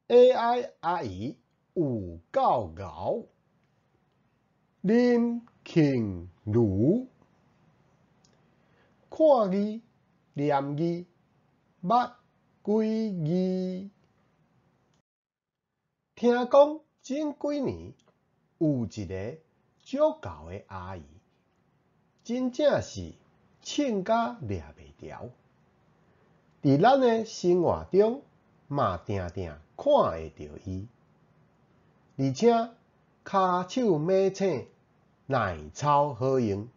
AI 阿姨有夠𠢕，林慶如。看字念字捌幾字？聽講前幾年有一个足𠢕的阿姨，真正是凊甲掠袂牢。佇咱的生活中嘛定定看會著伊，而且跤手猛醒，耐操好用，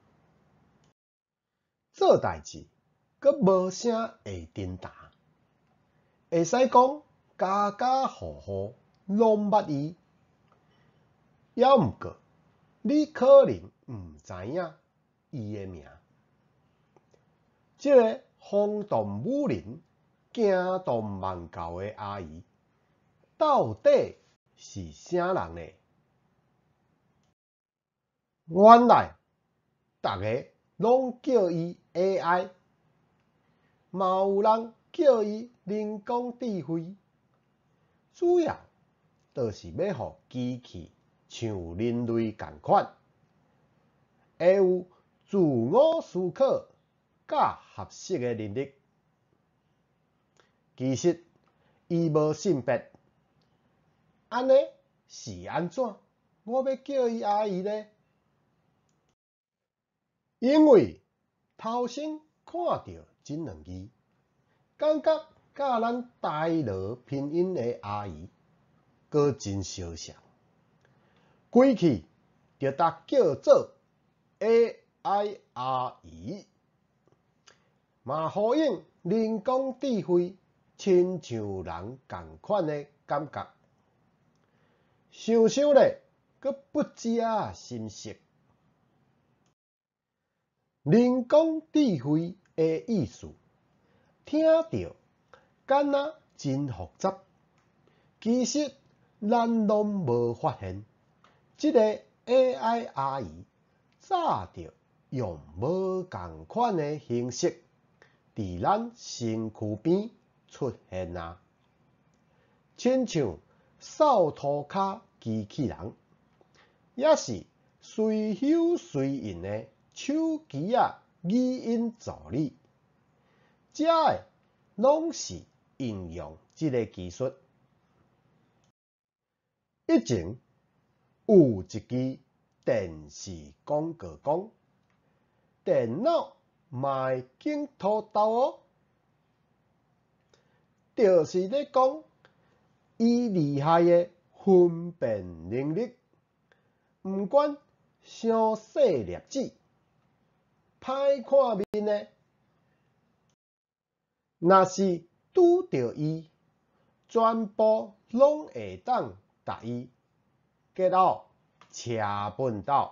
做代誌閣無啥會振沓，會使講家家戶戶攏捌伊。猶毋過，你可能毋知影伊的名。這个風動武林、驚動萬教的阿姨，到底是啥人呢？原來，逐个攏叫伊 AI，嘛有人叫伊人工智慧，主要就是欲予機器像人類仝款，會有自我思考佮學習的能力。其實，伊無性別，按呢是按怎？我欲叫伊阿姨呢？因為頭先看著這兩字，感覺佮咱台羅拼音的阿姨閣真相像，規氣就共叫做 AI 阿姨，嘛呼應人工智慧親像人仝款的感覺。想想咧，閣不知仔心息。人工智慧的意思，聽著敢若真複雜，其實咱攏無發現，這个 AI 阿姨早就用無仝款的形式，佇咱身軀邊出現啊，親像掃塗跤機器人，抑是隨修隨用的手機仔語音助理，這个攏是應用這个技術。以前有一支電視廣告講，電腦嘛會揀土豆哦，就是咧講伊厲害的分辨能力，毋管傷細粒子，歹看面的，若是拄著伊，全部攏會當共伊結後車糞斗，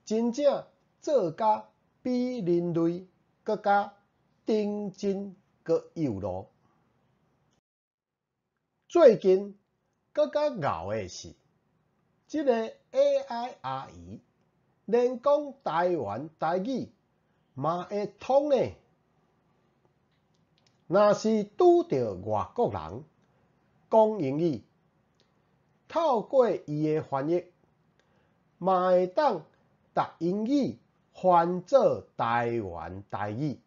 真正做甲比人類閣較頂真閣幼路。最近閣較𠢕的是，這个 AI 阿姨連講台灣台語嘛會通呢。若是拄著外國人講英語，透過伊的翻譯，嘛會當共英語翻做台灣台語。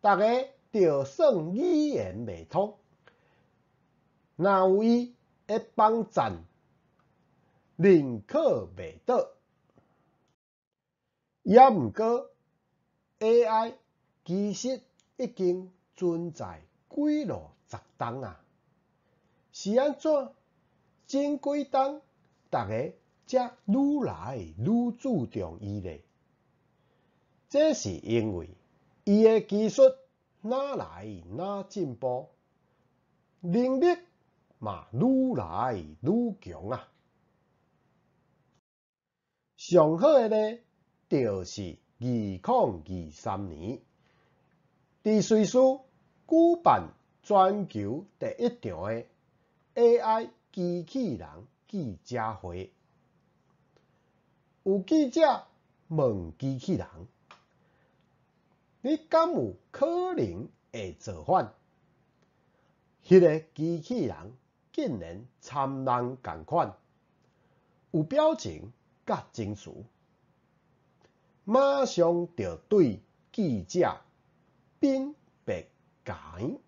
逐个就算語言袂通，若有伊的幫贊，寧可袂倒。猶毋過 AI 其實已經存在幾落十冬啊，是按怎前幾冬逐个才愈來愈注重伊咧？這是因為伊的技術愈來愈進步，能力嘛愈來愈強啊！上好的呢，就是2023年，佇瑞士舉辦全球第一場的 AI 機器人記者會。有記者問機器人：你敢有可能會造反？彼个機器人竟然參人仝款，有表情佮情緒，馬上就對記者反白講。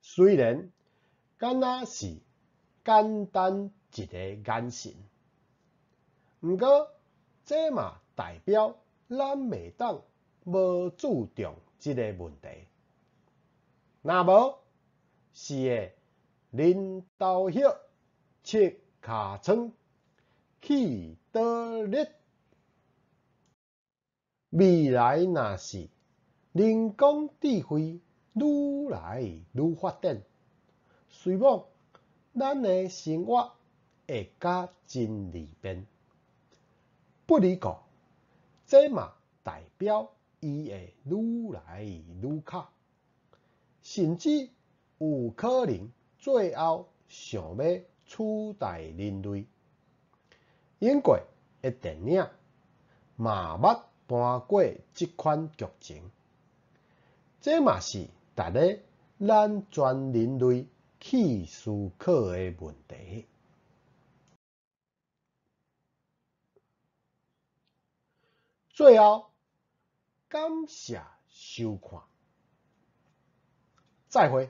雖然敢若是簡單一个眼神，毋過這嘛代表咱袂當無注重這个問題。若無，是會輪豆葉切尻川去倒日。未來若是人工智慧愈來愈發展，隨罔咱的生活會較真利便。不離過，這嘛代表伊會愈來愈卡，甚至有可能最後想欲取代人類。演過的電影嘛捌搬過這款劇情，這嘛是值得咱全人類去思考的問題。最後，感謝收看，再會。